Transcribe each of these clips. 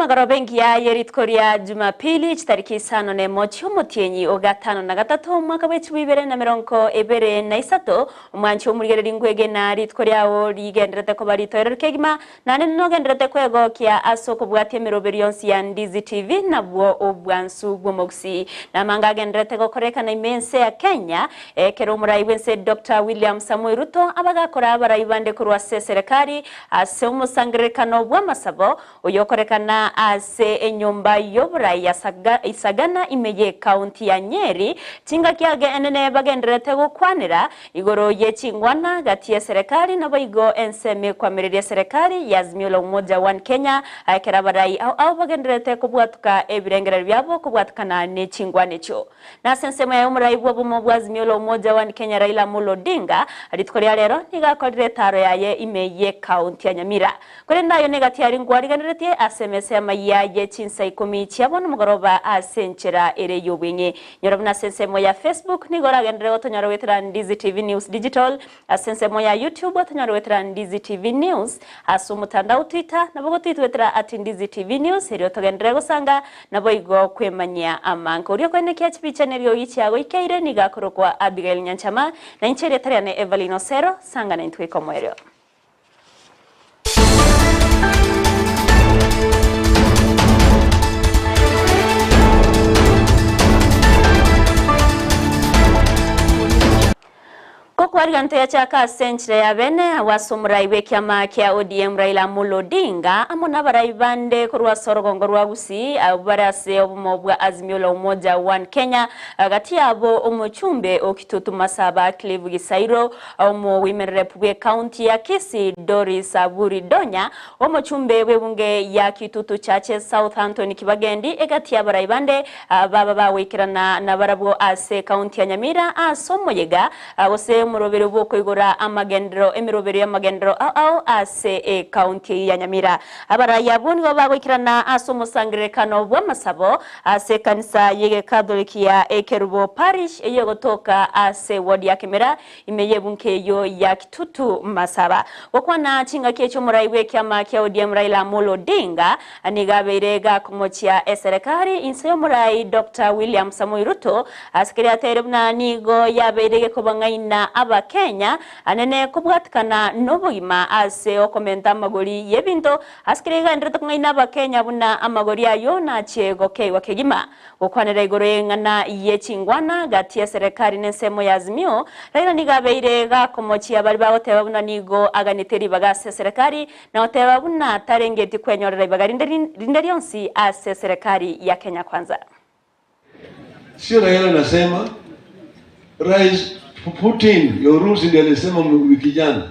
Emagoroba engiya ye rituko ria Jumapili, chitariki isano nemo chi'omotienyi o gatano na gatato, omwaka bw'echibwa ibere na merongo ebere na isato, omwanchi omorigereria nkwegena rituko riao rigenderete koba ritoereru kegima, naende nogenderete kwegokia ase okobwatia emeroberio yonsi ya Ndizi TV nabwo obwansu bw'omogusii. Namanga agenderete gokorekana ime ense ya Kenya, ekero omorai bw'ense Doctor William Samoei Ruto abagakora abarai bande korwa ase eserekari Ase omosangererekano bw'amasabo oyokorekana ase enyomba y'oborai ya Isagana ime y'ekaunti ya Nyeri, chingaki age enene bagendererete gokwanera igoro ye chingwana gati y'eserekari naboigo ensemo ekwamireria eserekari ya Azimio la Umoja One Kenya ekero abarai ao ao bagendererete kobwatuka ebirengererio biabo kobwatukana ne chingwana echio. Na ase ensemo yaye omorai bw'obomo bwa Azimio la Umoja One Kenya Raila Amolo Odinga rituko ria rero nigo akorire etaaro yaye ime y'ekaunti ya Nyamira. Korende ayio negati aria nkwarigeneretie ase emesa y'amayia ye chinsa ikomi chia bono mogoroba ase enchera ere y'obweng'e. Nyora buna ase ensemo ya Facebook nigo oragenderere gotonyora goetera Ndizi TV News Digital, Ase ensemo ya YouTube tonyare goetera Ndizi TV News, ase omotandao Twitter nabo gotwitwetera at Ndizi TV News erio togenderere gosanga naboigo kwemanyia amange. Oria okoenekia chibicha na eriogi chiagoikeire nigo akorokwa Abigail Nyanchama, na inche erieta riane Evelyn Osero, sanga naintwe goika omoerio. Gokwarigana toyachaka ase enchera ya bene agwo ase omorai bw'ekiama kia ODM Raila Amolo Odinga amo nabarai bande korwa ase orogongo rwa Gusii abwo bare ase obomo bwa Azimio la Umoja One Kenya gati yabo omochumbe o Kitutu Masaba Clive Gisairo omowimererepu bw'ecounty ya Kisii Doris Aburi Donya omochumbe bw'ebunge ya Kitutu Chache South Anthony Kibagendi egati y'abarai bande baba bagoikerana nabarabwo ase ekaunti ya Nyamira ase omoyega gose omoroberio bw'okoigora amagenderero emeroberio y'amagenderero ao ao ase ekaunti eyio ya Nyamira. Abarai abwo nigo bagoikerana ase omosangererekano bw'amasabo ase ekanisa y'egekatholiki ya Ekerubo Parish eyio egotoka ase eward ya Kemera ime y'ebunke eyio ya Kitutu Masaba. Gokwana chingaki echio omorai bw'ekiama kia ODM Raila Amolo Odinga nigo abeire gakomochia eserekari inse y'omorai Doctor William Samoei Ruto ase keria ateire buna nigo yabeire gekobang'aina abakenya anene kobwatikana nobogima ase okomenta amagori y'ebinto ase keria egenderete kong'aina abakenya buna amagori ayio nachie gokeigwa kegima. Gokwanera igoro y'eng'ana ye chingwana gati y'eserekari n'ensemo ya Azimio, Raila nigo abeire gakomochia baria bagoteba buna nigo aganete ribaga ase eserekari na goteba buna tarengeti kwenyorera ibaga rinde rinde rionsi ase eserekari ya Kenya Kwanza. Sio Raila anasema, Rais Putin ya Urusi ndiye alisema wiki jana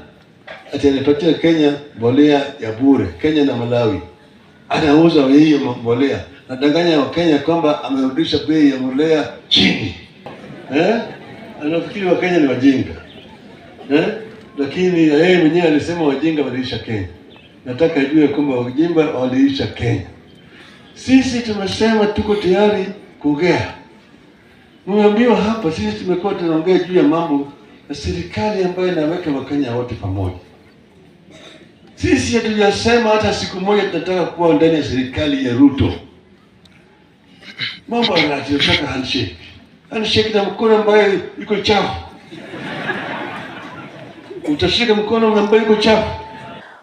ati anapatia Kenya mbolea ya bure, Kenya na Malawi. Anauza hiyo mbolea, nadanganya Wakenya kwamba amerudisha bei ya mbolea chini eh? Anafikiri Wakenya ni wajinga eh? Lakini yeye mwenyewe alisema wajinga waliisha Kenya. Nataka ajue kwamba wajinga waliisha Kenya. Sisi tumesema tuko tayari kuongea. Mmeambiwa hapa, sisi tumekuwa tunaongea juu ya mambo ya serikali ambayo inaweka Wakenya wote pamoja. Sisi hatujasema hata siku moja tunataka kuwa ndani ya serikali ya Ruto. Mambo yanataka handshake. Handshake na mkono ambayo iko chafu. Utashika mkono ambayo iko chafu.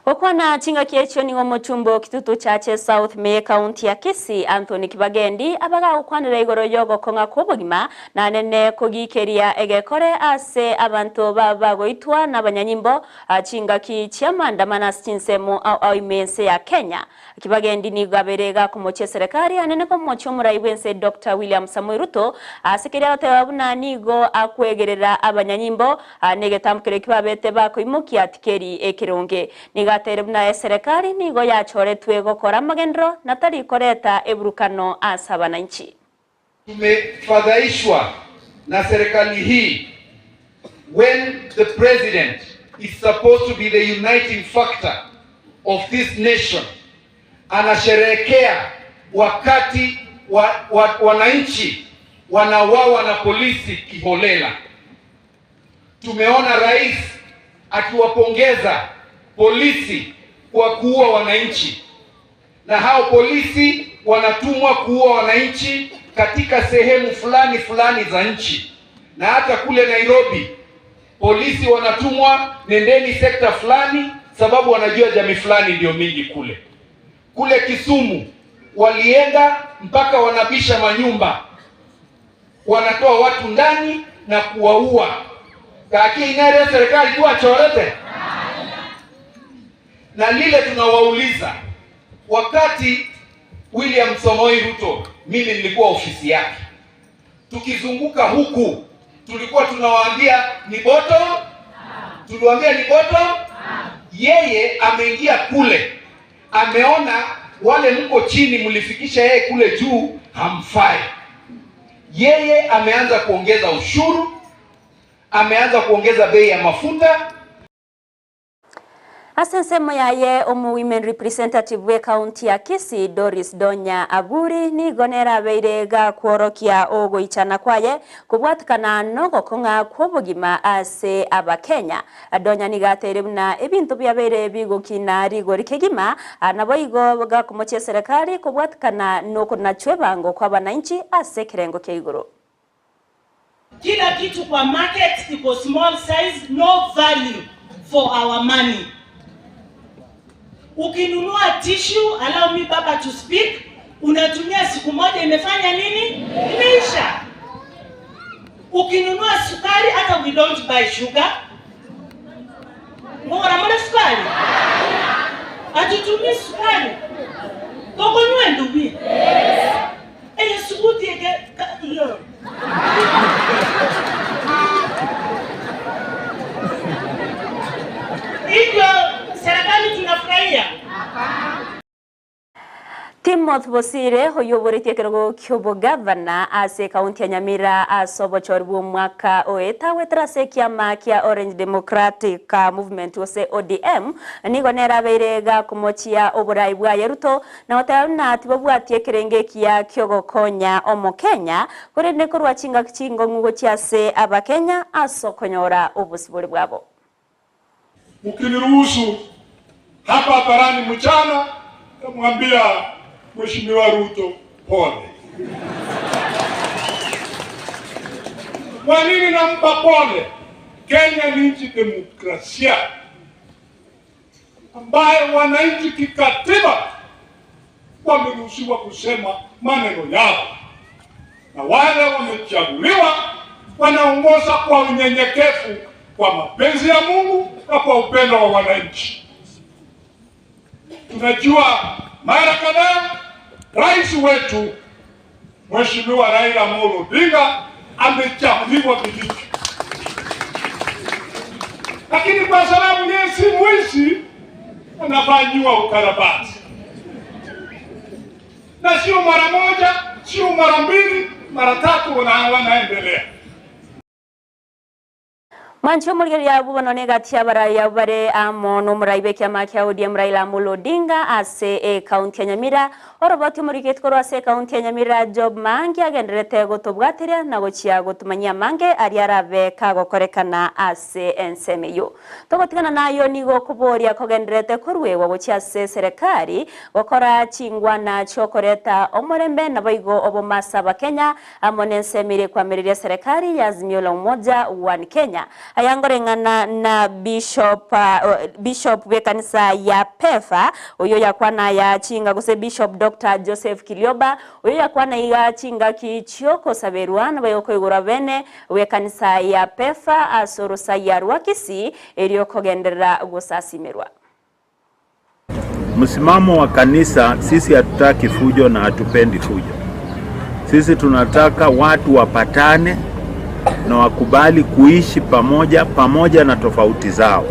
Gokwana chingaki echio nigo omochumbe o Kitutu Chache South me ekaunti ya Kisii Anthony Kibagendi abagagokwanera igoro y'ogokong'a kw'obogima na anene kogikeria egekore ase abanto bagoitwa nabanyanyimbo Chingaki chi'amaandamano ase chinsemo ao ao ime y'ense ya Kenya. Kibagendi nigo abeire gakomochia eserekari anene komochia omorai bw'ense Doctor William Samoei Ruto ase keria agoteba buna nigo akwegerera abanyanyimbo negetambo keria kibabete bakoimokia tikeri ekeronge. Nigo ateire buna eserekari nigo yachoretwe gokora amagenderero na tari koreta eburukano ase abananchi. Tumefadhaishwa na serikali hii when the president is supposed to be the uniting factor of this nation, anasherehekea wakati wananchi wanawawa na polisi kiholela. Tumeona rais akiwapongeza polisi kwa kuua wananchi. Na hao polisi wanatumwa kuua wananchi katika sehemu fulani fulani za nchi, na hata kule Nairobi polisi wanatumwa, nendeni sekta fulani, sababu wanajua jamii fulani ndio mingi kule. Kule Kisumu walienda mpaka wanabisha manyumba, wanatoa watu ndani na kuwaua. Kaki inere serikali kuwa chorete na lile tunawauliza, wakati William Samoei Ruto, mimi nilikuwa ofisi yake, tukizunguka huku tulikuwa tunawaambia ni bottom, tuliwaambia ni bottom. Yeye ameingia kule, ameona wale mko chini, mlifikisha yeye kule juu, hamfai. Yeye ameanza kuongeza ushuru, ameanza kuongeza bei ya mafuta. Ase ensemo yaye omo women representative bwe county ya Kisii Doris Donya Aburi nigo nerabeire gakworokia ogoichana kwaye kobwatikana nogokong'a kw'obogima ase abakenya. Donya nigo ateire buna ebinto biabeire bigokina rigori kegima nabo igo gakomochia eserekari kobwatikana nokonachwa ebango kwa abananchi ase ekerengo kia igoro. Kila kitu kwa market iko small size, no value for our money. Ukinunua tissue, allow me baba to speak, unatumia siku moja imefanya nini? Imeisha. Ukinunua sukari, hata we don't buy sugar. Mbona mbona sukari? Hatutumii sukari. Tokonywe ndubi. Eye suguti eke ka- yo. Hivyo serikali tunafurahia. Timothy Bosire oyoboretie ekerogo ki'obogavana ase ekaunti ya Nyamira ase obochori bw'omwaka oeta goetera ase ekiama kia Orange Democratic Movement gose ODM nigo nere abeire gakomochia oborai bwaye Ruto na goteba buna tibabwati ekerengo ekiya kiogokonya omokenya korende korwa chingaki chingong'u gochia ase abakenya ase okonyora obosibore bwabo. Mkiniruhusu hapa hadharani mchana, namwambia Mheshimiwa Ruto pole. Kwa nini nampa pole? Kenya ni nchi demokrasia ambayo wananchi kikatiba wameruhusiwa kusema maneno yao, na wale wamechaguliwa wanaongoza kwa unyenyekevu, kwa mapenzi ya Mungu na kwa upendo wa wananchi. Tunajua mara kadhaa rais wetu Mheshimiwa Raila Amolo Odinga amechaguliwa vilivyo, lakini kwa sababu yeye si mwizi, anafanyiwa ukarabati, na sio mara moja, sio mara mbili, mara tatu, wanaendelea. Mwanche omorigereria abwo bono negati y'abarai abwo bare amo nomorai bw'ekiama kia ODM Raila Amolo Odinga ase ekaunti ya Nyamira. Oroboti omoriketi korwa ase ekaunti ya Nyamira Job Maangi agendererete gotobwateria na gochia gotomanyia amange aria arabe kagokorekana ase ensemo eyio. Togotigana nayo nigo okoboria kogendererete koruegwa gochia ase eserekari gokora chingwana chiokoreta omorembe naboigo obomo ase abakenya amo nensemo eria ekwamereria eserekari ya Azimio la Umoja One Kenya. Aya ngoreng'ana na Bishop Bishop bw'ekanisa ya Pefa oyio yakwana aya chinga gose Bishop Doctor Joseph Kilioba oyio yakwana iga chingaki chiokosaberwa nabayokoigorwa bene bw'ekanisa ya Pefa ase orosaiya rwa Kisii erio kogenderera gosasimerwa. Msimamo wa kanisa, sisi hatutaki fujo na hatupendi fujo. Sisi tunataka watu wapatane na wakubali kuishi pamoja pamoja na tofauti zao.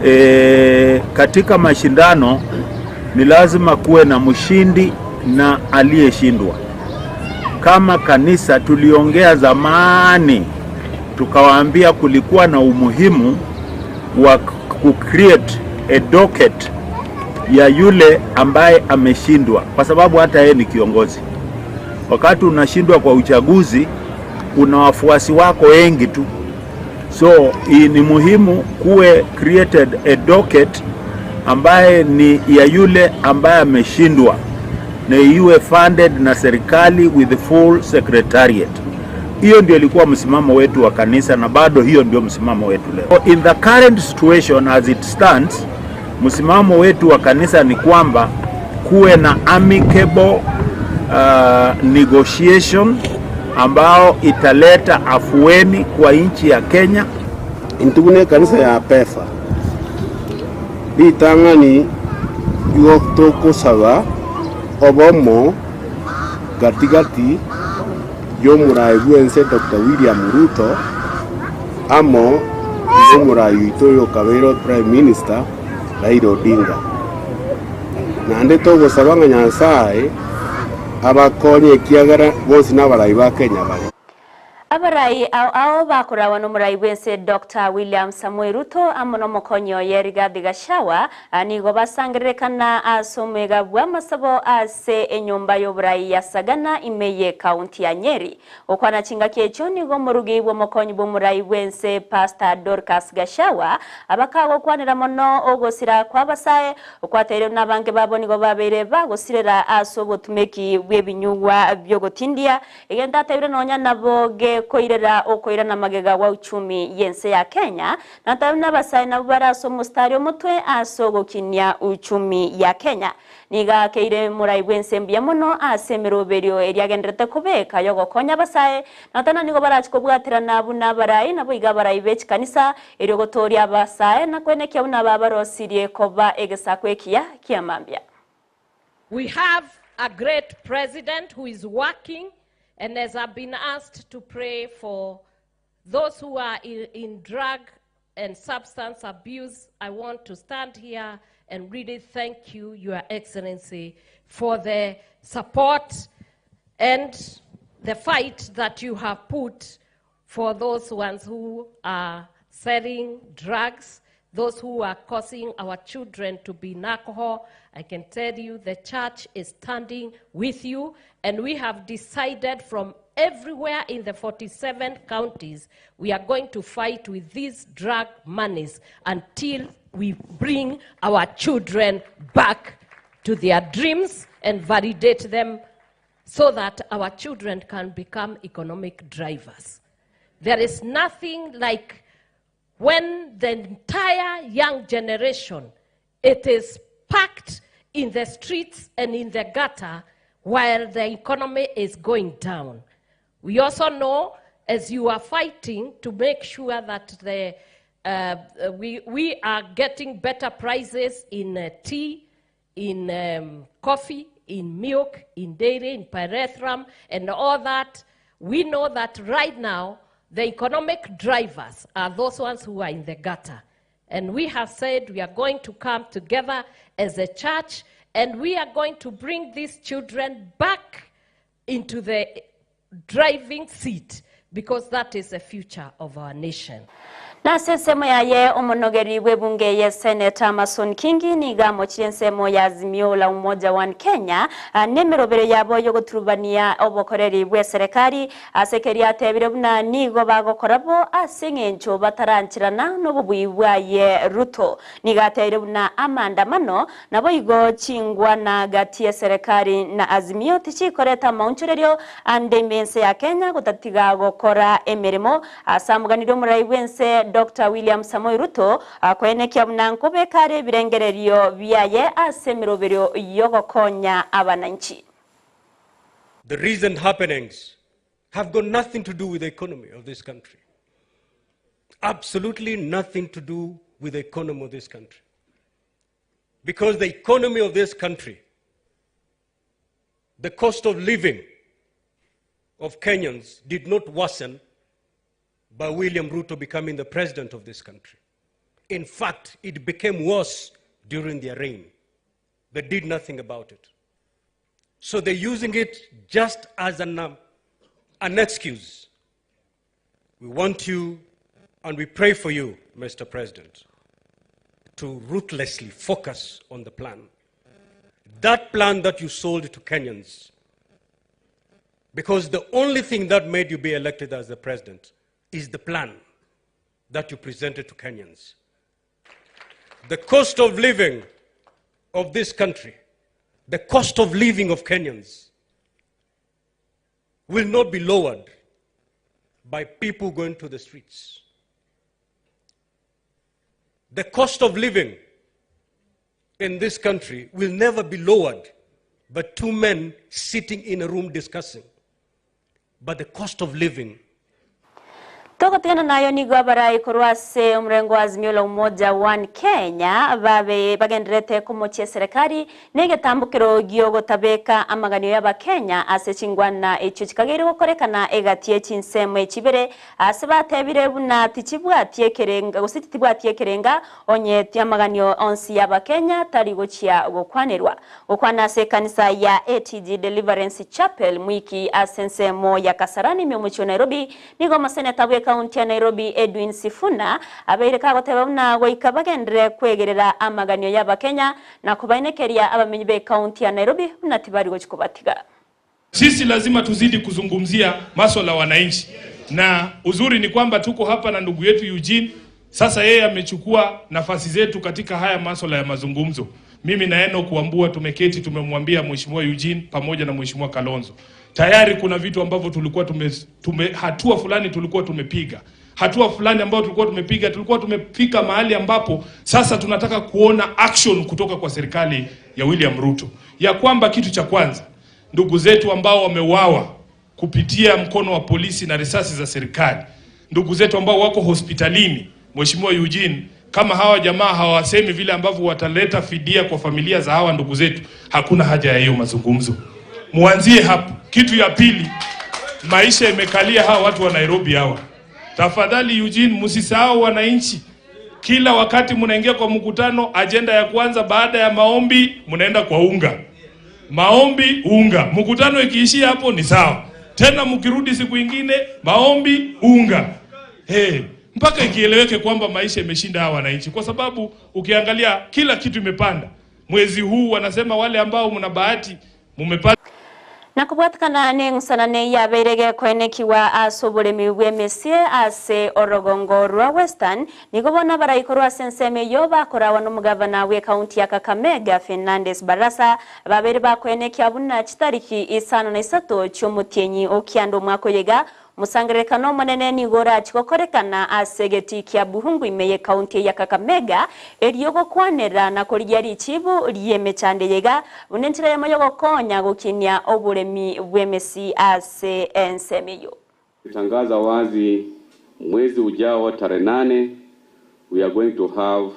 E, katika mashindano ni lazima kuwe na mshindi na aliyeshindwa. Kama kanisa tuliongea zamani, tukawaambia kulikuwa na umuhimu wa ku create a docket ya yule ambaye ameshindwa, kwa sababu hata yeye ni kiongozi. Wakati unashindwa kwa uchaguzi, una wafuasi wako wengi tu, so ni muhimu kuwe created a docket ambaye ni ya yule ambaye ameshindwa na iwe funded na serikali with full secretariat. Hiyo ndio ilikuwa msimamo wetu wa kanisa na bado hiyo ndio msimamo wetu leo. In the current situation as it stands, msimamo wetu wa kanisa ni kwamba kuwe na amicable negotiation ambao italeta afueni kwa nchi ya Kenya. Intwe buna ekanisa ya Pefa, ritang'ani igo togosaba obomo gati gati y'omorai bw'ense Doctor William Ruto amo n'omorai oito oyokabeire Prime Minister Raila Odinga. Naende togosaba ng'a Nyasae abakonye ekiagera bonsi nabarai ba Kenya bare. Abarai ao ao bakoragwa nomorai bw'ense Doctor William Samoei Ruto amo nomokonyi oye Rigathi Gachagua nigo basangererekana ase omwega bw'amasabo ase enyomba y'oborai ya Sagana ime y'ekaunti ya Nyeri. Gokwana chingaki echio nigo omorugi bw'omokonyi bw'omorai bw'ense Pastor Dorcas Gachagua abakagokwanera mono ogosira kw'abasae okwateire buna abange babo nigo babeire bagosirera ase obotumeki bw'ebinyugwa bi'ogotindia Egento atebirie nonya nabo gekoirera okoirana magega gwa uchumi y'ense ya Kenya, na tabe buna abasae nabwo bare ase omostari omotwe ase ogokinia uchumi ya Kenya. Nigo akeire morai bw'ense mbuya mono ase emeroberio eria agendererete kobeka y'ogokonya abasae, na tana nigo barache kobwaterana buna abarai naboigo abarai be chikanisa erio gotooria abasae na koenekia buna babarosirie koba egesaku ekiya kia mambia. We have a great president who is working, and as I've been asked to pray for those who are in, in drug and substance abuse, I want to stand here and really thank you, Your Excellency, for the support and the fight that you have put for those ones who are selling drugs, those who are causing our children to be in alcohol. I can tell you the church is standing with you, and we have decided from everywhere in the 47 counties, we are going to fight with these drug monies until we bring our children back to their dreams and validate them so that our children can become economic drivers. There is nothing like when the entire young generation it is packed in the streets and in the gutter while the economy is going down. We also know as you are fighting to make sure that the, we, we are getting better prices in tea, in coffee, in milk, in dairy, in pyrethrum, and all that. We know that right now, the economic drivers are those ones who are in the gutter. And we have said we are going to come together as a church and we are going to bring these children back into the driving seat because that is the future of our nation. Nase ensemo yaye omonogeri bw'ebunge ye Senator Amason Kingi nigo amochire ensemo ya Azimio la Umoja One Kenya nemerobero yabo yogoturubania obokoreri bw'eserekari ase keria atebire buna nigo bagokora bo ase eng'encho batarancherana nobobui bwaye Ruto. Nigo atebire buna amaandamano naboigo chingwana gati y'eserekari na Azimio tichikoreta amaonchorerio ande ime ense ya Kenya gotatiga gokora emeremo ase amoganire omorai bw'ense Doctor William Samoei Ruto koenekia buna nkobeka are ebirengererio biaye ase emeroberio y'ogokonya abananchi. The recent happenings have got nothing to do with the economy of this country. Absolutely nothing to do with the economy of this country. Because the economy of this country, the cost of living of Kenyans did not worsen by William Ruto becoming the president of this country. In fact, it became worse during their reign. They did nothing about it. So they're using it just as an, an excuse. We want you and we pray for you, Mr. President, to ruthlessly focus on the plan. That plan that you sold to Kenyans. Because the only thing that made you be elected as the president is the plan that you presented to Kenyans. The cost of living of this country, the cost of living of Kenyans, will not be lowered by people going to the streets. The cost of living in this country will never be lowered by two men sitting in a room discussing. But the cost of living Togotigana nayo nigo abarai korwa ase omorengo wa Azimio la Umoja One Kenya babe bagendererete komochia eserekari na egetambokero giogotabeka amaganio y'abakenya ase chingwana echio chikageire gokorekana egati ye chinsemo echi ibere ase batebire buna tichibwati ekerenga gose titibwati ekerenga onye amaganio onsi y'abakenya tari gochia gokwanerwa. Gokwana ase ekanisa ya ATG Deliverance Chapel Mwiki ase ensemo ya Kasarani ime omochie o Nairobi, nigo omoseneta bw'ekaunti ya Nairobi Edwin Sifuna abeire kagoteba buna goika bagenderere kwegerera amaganio y'Abakenya na kobainekeria abamenyi b'ekaunti ya Nairobi buna tibari gochia kobatiga. Sisi lazima tuzidi kuzungumzia maswala ya wananchi, na uzuri ni kwamba tuko hapa na ndugu yetu Eugene. Sasa yeye amechukua nafasi zetu katika haya maswala ya mazungumzo. Mimi na Enock Wambua tumeketi, tumemwambia Mheshimiwa Eugene pamoja na Mheshimiwa Kalonzo tayari kuna vitu ambavyo tulikuwa tume, tume, hatua fulani tulikuwa tumepiga hatua fulani ambayo tulikuwa tumepiga, tulikuwa tumefika mahali ambapo sasa tunataka kuona action kutoka kwa serikali ya William Ruto, ya kwamba kitu cha kwanza ndugu zetu ambao wameuawa kupitia mkono wa polisi na risasi za serikali, ndugu zetu ambao wako hospitalini, Mheshimiwa Eugene, kama hawa jamaa hawasemi vile ambavyo wataleta fidia kwa familia za hawa ndugu zetu, hakuna haja ya hiyo mazungumzo. Muanzie hapo. Kitu ya pili, maisha imekalia hawa watu wa Nairobi hawa. Tafadhali Eugene, msisahau wananchi. Kila wakati mnaingia kwa mkutano, ajenda ya kwanza baada ya maombi mnaenda kwa unga maombi unga. Mkutano ikiishia hapo ni sawa, tena mkirudi siku ingine maombi unga. Hey, mpaka ikieleweke kwamba maisha imeshinda hawa wananchi, kwa sababu ukiangalia kila kitu imepanda. Mwezi huu wanasema wale ambao mna bahati mumepata Na kobwatekana neng'usanane yabeire gekoenekigwa ase oboremi bw'emesie ase orogongo rwa Western, nigo bono abarai korwa ase ensemo eyio bakorawa nomogavana bw'ekaunti ya Kakamega Fernandes Barasa babeire bakoenekia buna chitariki isano na isato chi'omotienyi o kianda omwaka oyo iga Omosangererekano omonene nigo orache gokorekana ase egetii kia Buhungu ime y'ekaunti ya Kakamega, erio gokwanera na korigia richibu ri'emechando eye iga buna enchera eyemo y'ogokonya gokinia oboremi bw'emesi ase ensemo eyio. Tangaza wazi mwezi ujao tarehe nane we are going to have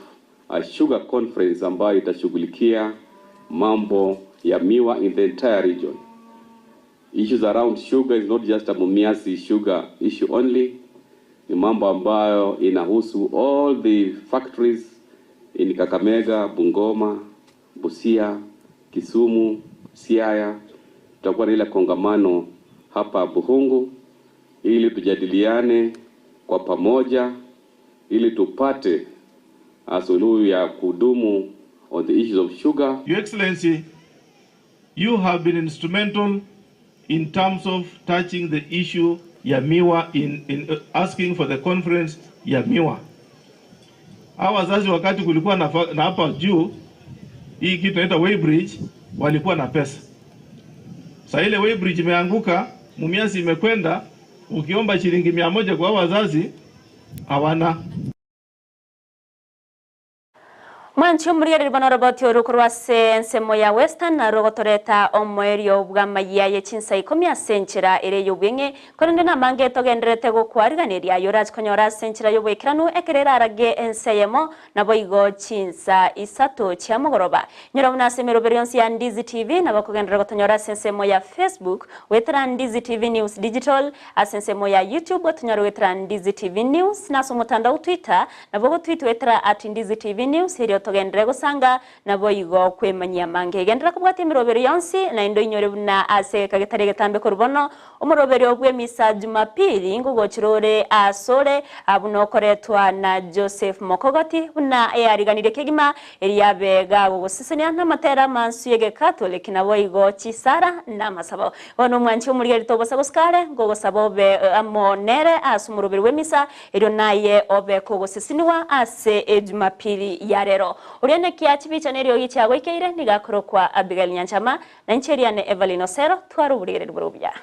a sugar conference ambayo itashughulikia mambo ya miwa in the entire region. Issues around sugar is not just a Mumias sugar issue only. Ni mambo ambayo inahusu all the factories in Kakamega, Bungoma, Busia, Kisumu, Siaya. Tutakuwa na ile kongamano hapa Buhungu ili tujadiliane kwa pamoja ili tupate suluhu ya kudumu on the issues of sugar. Your Excellency, you have been instrumental in terms of touching the issue ya miwa in, in asking for the conference ya miwa. Hawa wazazi wakati kulikuwa na, na hapa juu hii kitu inaitwa weighbridge walikuwa na pesa. Sasa ile weighbridge imeanguka, Mumias imekwenda, ukiomba shilingi 100 kwa wazazi hawana. Mwanche omorigereria bono oroboti oru korwa ase ensemo ya Western naro gotoreta omoerio bw'amayia ye chinsa ikomi ase enchera ere y'obweng'e, korende namange togendererete gokwariganeria aye orache konyora ase enchera y'oboikeranu ekero erarage ense eyemo naboigo chinsa isato chia mogoroba. Inyora buna ase emeroberi yonsi ya Ndizi TV nabo okogenderera gotonyora ase ensemo ya Facebook goetera Ndizi TV News Digital, Ase ensemo ya YouTube otonyare goetera Ndizi TV News, na ase omotandao Twitter nabo ogotweet goetera at Ndizi TV News erio togenderere gosanga naboigo kwemanyia amange. Genderera kobwatia emeroberio yonsi naende oinyore buna ase egeka getari egetambe korwa bono omoroberio bw'emisa Jumapili ngogochire ore asore buna okoretwa na Joseph Mokogoti buna eariganirie kegima erio abe gagogosesenia namatera amansu y'egekatoliki naboigo chisara na amasabo. Bono omwanchi omorigereria tobosa gosika are, ngogosaba obe amo nere ase omoroberi bw'emisa, erio naye obe kogosesenigwa ase Ejumapili ya rero. Oria nekia chibicha na eriogi chiagoikeire nigo akorokwa Abigail Nyanchama, na inche eriane Evelyn Osero, tware oborigereria bore obuya.